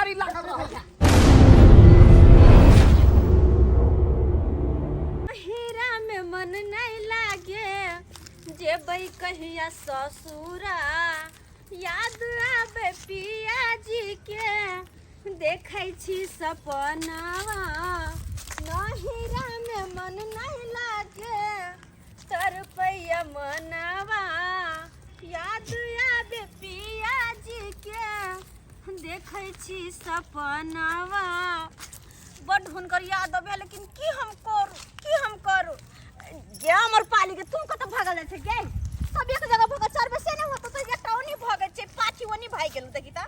बीमारी लागल रहै। हीरा में मन नहीं लागे, जेबै कहिया ससुरा, याद आबे पिया जी के, देखै छी सपनावा। नहिरा में मन नहीं लागे, तरपैया मनावा, याद आबे पिया जी के, देखै छी सपनावा। बड हुनकर याद अबे, लेकिन की हम करू, की हम करू? गे हमर पाली के, तू कतऽ भागल जाइ छै गे? सब एक जगह भगल चरबे से नहि होतो, तऽ एकटा ओनी भगल छै, पाछी ओनी भागि गेलौ। देखी तऽ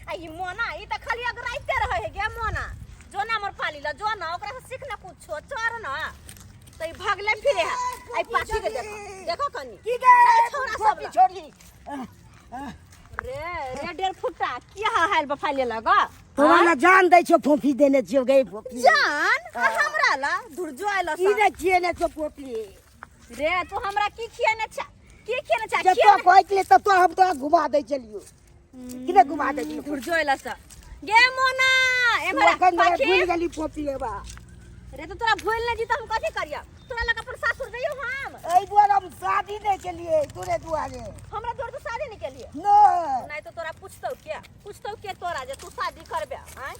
आ ई मोना, ई तऽ खाली अगराइते रहै है। गे मोना, जो ना हमर पाली ल जो ना, ओकरा से सीख ना कुछो, चर ना। तऽ ई भागले फिरे है। आई पाछी के देखो, देखो कनी की गे छोरा सब फोपी छोरी रे रे डेढ़ फुटा, किया हाल बफा ले लगा? तोरा ला जान दै छौ, फोफी देने छियौ गे फोफी। जान आ हमरा ला धुरजो आइल। की रे खिएने छौ फोफी? रे तू हमरा की खिएने छा, की खिएने छा? जब तो कहै छलै तब तो हम तोरा घुमा दै छलियौ कि नहि घुमा दै छलियौ? धुरजो आइल स। गे मोना, तू एमहर अखन हमरा पाखी। भूलि गेली फोफी हेबा। रे तो तोरा भूल नहि जी तऽ हम कथी करिया? तोरा लग अपन सासुर जइयो हम? एहि दुआरे हम शादी नहि केलियै तोरे दुआरे। हमरा दुआरे तू शादी नहि केलियै? नहि। नहि तऽ तोरा पूछतौ के, पूछतौ के तोरा जे तू शादी करबे? आँय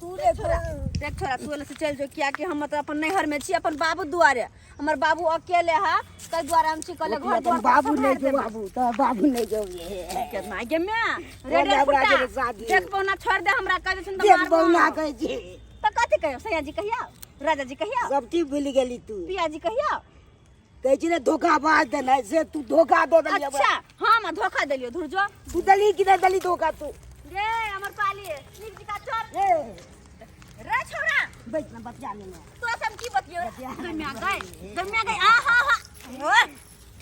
तू रे छोरा, देख छोरा, तू एले से चलि जो, कियाकि हम मतलब अपन नैहर में छी, अपन बाबू दुआरे। हमर बाबू अकेले है, ताहि दुआरे हम छी कहले घर द्वार बाबू नहि जो, बाबू तऽ बाबू नहि जो। केतना गे मैं रे रे हमरा फुटा के शादी। देख पौना, छोड़ दे हमरा, कह देछन तऽ देख मारबो। बौना कहै छी। तऽ कथी कहियो? सैया जी कहिया, राजा जी कहिया? सब चीज भूलि गेली तू। पिया जी कहिया? कहै छी ने धोखाबाज देनाइ से तू धोखा दऽ देली हमरा। अच्छा, हम धोखा देलियो? धुर जो। तू देली कि नहि देली धोखा तू? रे हमर पाली, नीक जकाँ चल। ए रे छोरा, बैठ ना, बतिया लेने। तोरा से हम की बतियो? गम्या गए, गम्या गए, आ हा हा।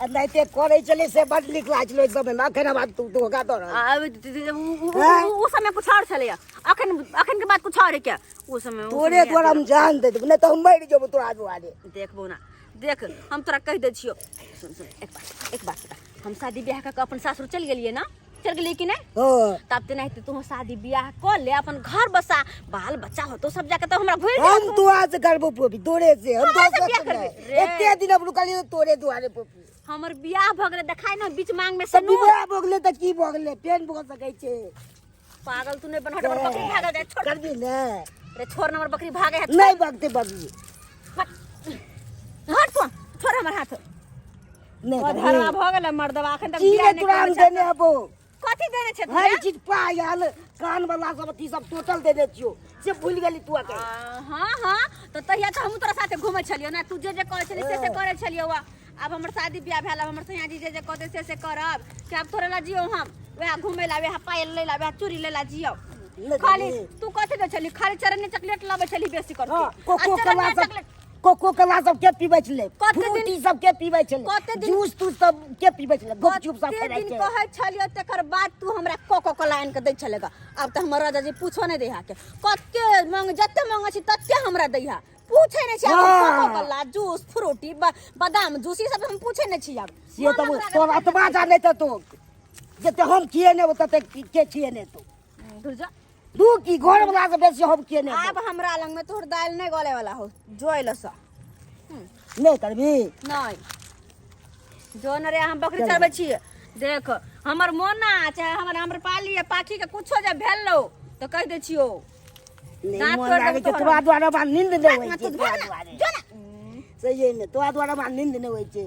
आ नहि ते करै छलै से बड नीक लागै छलै ओहि समयमे, अखन आब तू धोखा दऽ रहल। आ, उ समय कुछ और छलैया, अखन अखन के बात कुछ और है। क्या उ समय उ तोरे समय द्वारा हम जान दे देबो, नहि तऽ हम मरि जेबो तोरा दुआरे। देखबो ना, देख, हम तोरा कहि दै छियो, सुन सुन, एक बात, एक बात बता। हम शादी ब्याह कऽ के अपन सासुर चलि गेलियै ना? चलि गेलियै कि नहि? हँ। तब तेनाहिते तू शादी ब्याह कऽ ले, अपन घर बसा, बाल बच्चा होतो सब जाके, तऽ हमरा भूलि हम तोरा से करबो पोपी, तोरे से हम हमरा से दोसर बियाह से नहि। करबी? रे। एते दिन हम रुकलियै तोरे दुआरे पोपी। हमर बियाह भऽ गेलै, देखाय ने बीच मांग में तऽ से नूर। विवाह भऽ गेलै तऽ की भऽ गेलै? पेन भऽ सकै छै। पागल तू नहीं बन, हट, हमर बकरी भागल जाय, छोड़। करबी ने? रे छोड़ न, हमर बकरी भागे है। नहि बगते बकरी। हट, हट तू, छोड़ हमर हाथ। नहि अधरवा करबी। भऽ गेलै मर्दवा, अखन तक की बियाह रे नहि तोरा करै हम छै। देने हबो? कथी देने छै तू हर रे? चीज, पायल, कान वाला सब, अथी सब टोटल देने छियो, से भूल गेली तू अके। आ, हाँ हाँ, तऽ तहिया तऽ हमहूँ तोरा साथे घूमै छलियौ ने, तू जे जे कहै छली से से करै छलियौ। आब हमर शादी बियाह भेल, आब हमर सैया जी जे जे कहतै से से करब कि आब तोरे ला जियौ हम? वएह घूमै ला, वएह पायल लै ला, वएह चूड़ी लै ला जियौ? नहि खाली देबही। तू कथी दै छली? खाली चरनी चॉकलेट लाबै छली बेसी करके। हाँ, कोको आ कोला चरनिया सब, चॉकलेट कोको कोला सब के पीबै छलै? कते दिन- फ्रूटी सब के पीबै छलै? कते दिन- जूस तूस सब के पीबै छलै? गुपचुप सब कते खेनाइ दिन छै। कहै छलियौ तकर बाद तू हमरा कोको कोला आनि कऽ दै छलै ग। आब तऽ हमर राजा जी पूछो नहि दैहा के, कते मांग, जते मांगै छी तते हमरा दैहा, पूछै नहि छी आब। हाँ। कोको कोला, जूस, फ्रूटी, बादाम जूस, ई सब हम पूछै नहि छी आब। से तऽ तोर एतबा जानै तऽ तू जते हम खिएने तते के खिएने तू? धुर जा। तू की घर वाला से बेसी हम खिएने? आब हमरा लग में तोहर दालि नहि गले वाला हो, जोइल सँ नहि करबी? नहि, जो न रे, हम बकरी चरबै छी। देख, हमर मोना चाहे हमर हमर पाली पाखी के कुछो जे भेल तऽ कहि दै छियौ। नहि दाँत मोन तोड़ि लागै देबौ छै तोहर। तोरा दुआरे हमरा नींद नहि होइ ना छै। तू तोरा भाग ना, दुआरे जो ना। सहिए ने तोरा दुआरे हमरा नींद नहि होइ छै।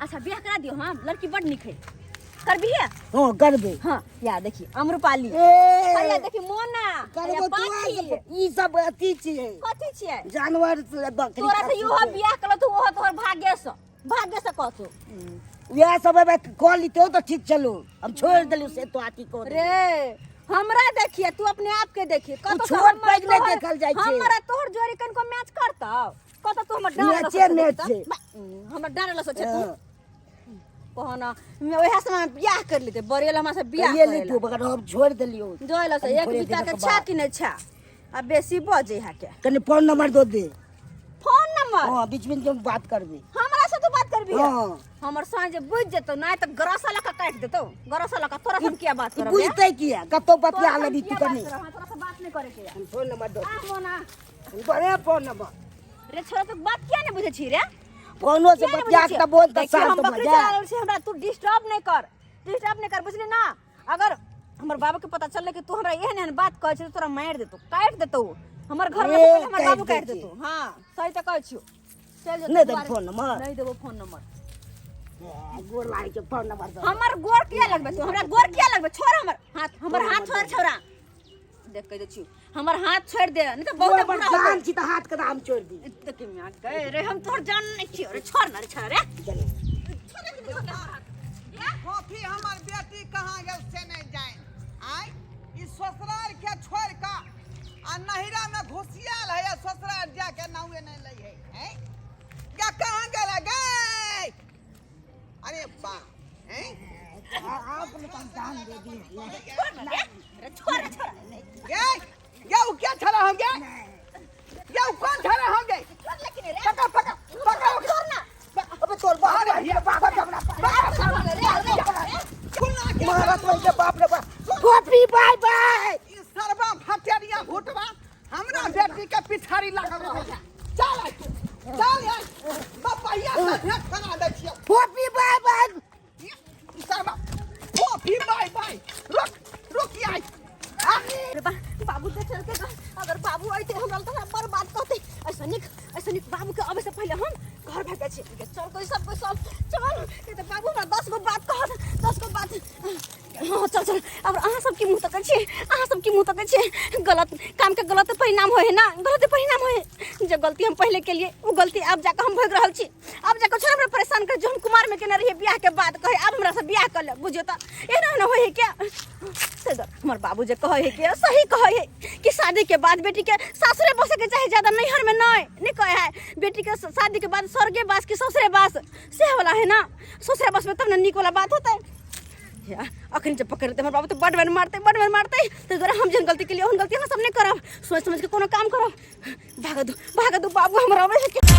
अच्छा, बियाह करा दियौ हम, लड़की बड नीक है, करबी है? हँ, करबै। हाँ, या देखी अम्रपाली, ए हैया देखी मोना, हैया करबो तू। पाखी। ई सब अथी छियै। कथी छियै? जानवर से बकरी तोरा से खस्सी इहो छै। बियाह कलो तू, ओहो तोहर भाग्य से, भाग्य से कहतो। उएह सब एहिमे कऽ लितौ तऽ ठीक छलौ, हम छोड़ि देलियौ से तो अथी कऽ देलियौ। रे हमरा देखिए, तू अपने आप के देखिए, कतौ छोट हमर पैघ नहि तोहर- देखल जाइ छै। हमरा तोहर जोड़ी कनिको मैच करतौ? कतौ तू हमर डाँर मैचे मैच छै। हमर डाँर लसो छै तू। हँ। कहो ना, मैं ओएह समय में बियाह कर लेते, बड़े हमरा से बियाह करिए करे लितौ, मगर हम छोड़ि देलियौ। जोइल से एक थोड़े बीता के दिनक छा बाद। कि नहि छा, आ बेसी बजे है के। कनि फोन नंबर दऽ दे। Phone number? हँ, बीच बीच में बात करबै। हमरा से तू बात करबी? हँ। हमर साँझ जे बुझ जेतौ नहि तऽ गरसा लऽ कऽ काटि देतौ, गरसा लऽ कऽ। तोरा से हम किया बात ई करब? बुझतै किया? कतौ बतिया तोरा से हम लेबी तू किया बात कनि। करब? हाँ, तोरा से बात नहि। नहीं करे के हम फोन नंबर दो। आ मोना। हम तोरे फोन नंबर। रे छोरा, तू बात किया नहीं बुझे छी रे? फोनो से किया नहीं बतिया बुझै के तऽ बोल तऽ देखियौ, शांत हम भऽ बकरी जा। चला रहल छी, हमरा तू डिस्टर्ब नहीं कर, डिस्टर्ब नहीं कर, बुझली ना? अगर हमर बाबू के पता चलले कि तू हमरा एहन एहन बात कहै छी, तोरा मारि देतौ, काटि देतौ। हमर घर में ए, पहिले हमर बाबू काटि काटि दै देतौ। हां, सही तऽ कहै छियौ। चल जो। नहि देब फोन नंबर? नहीं देबो फोन नंबर। ए, गोर लागै छै, फोन नंबर दो। हमर गोर किया लगबे तू? हमरा गोर किया लगबे? छोड़ हमर हाथ, हमर हाथ छोड़। छोड़ा, देख, कह दै छियौ, हमर हाथ छोड़ दे, नहीं तऽ बहुत हमर बुरा होतौ। जान छी तऽ हाथ के तऽ हम छोड़ि दी। देखी मियाँ गए रे, हम तोहर जान नहीं छियौ रे। छोड़ ना रे, छोड़ रे। चलू। छोड़ ना, छोड़ ना हमर हाथ। कथी हमर बेटी कहाँ गेल से नहि जानि। आँय, ई ससुरार के छोड़ि कऽ आ नहिरा मे घुसियाल है आ ससुरार जाके नावे नहि लै है। आँय गे, कहाँ गेल है गे? अरे बा, आँय। आप लोग हम जान दे दी। छोड़ ना रे रे, छोड़ रे, छोड़। गे गे, उ क्या छला हम गे? गे, उ कौन छला हम गे? छोड़ लेकिन रे। पकड़, पकड़, पकड़। छोड़ ना। अबे तोर बाप रे बाप रे, हमरा छोड़ रे रे रे। खुला के मारत वही के बाप रे बाप। गोपी बाय बाय। ई सरबा फटेरिया भुटवा हमरा बेटी के पिछाड़ी लागल रहै है। चल आइ तू, चल आइ, बपहिया से भेंट करा दै छियौ। गोपी बाय बाय। ई सरबा फोफी बाय बाय। रुक, रुक आइ। आ रे बा, बाबू देख चलते गा। अगर बाबू अइते हमरा तऽ हमरा बर्बाद कहते। ऐसा निक, ऐसा निक, बाबू के अबै से पहिले हम घर भागै छी। चल कोई सब, कोई सब चल, नहीं तऽ बाबू हमरा 10 गो बात कहत, 10 गो बात। हाँ, चल चल। अब अहाँ सब की मुँह तकै छी? अहाँ सब की मुँह तकै छी? गलत काम के गलत परिणाम होय है ना, गलत परिणाम होय है। जे गलती हम पहिले केलिए ओ गलती आब जाके हम भोग रहल छी। आब जाके छोड़, हमरा परेशान कर। जो हम कुमार में केने रहिए, बियाह के बाद कहे आब हमरा से बियाह कर ले। बुझियो तऽ एना एना होय है क्या? से तऽ हमर बाबू जे कहै है कि सही कहै है कि शादी के बाद बेटी के सासुरे बसे के चाही, ज्यादा नैहर में नहीं। नहीं कहे है बेटी के शादी के बाद स्वर्गे बास कि ससुरे बास, से वाला है ना। ससुरे बास में तब ना नीक वाला बात होता है। या अखन जब पकड़ लेते हमर बाबू तऽ बड बेर मारते, बड बेर मारते। ताहि दुआरे हम जेहन गलती केलियै ओहन गलती अहाँ सब नहि करब। सोचि समझि के कोनो काम करब। भागऽ दू, भागऽ दू, बाबू हमरा अबै है।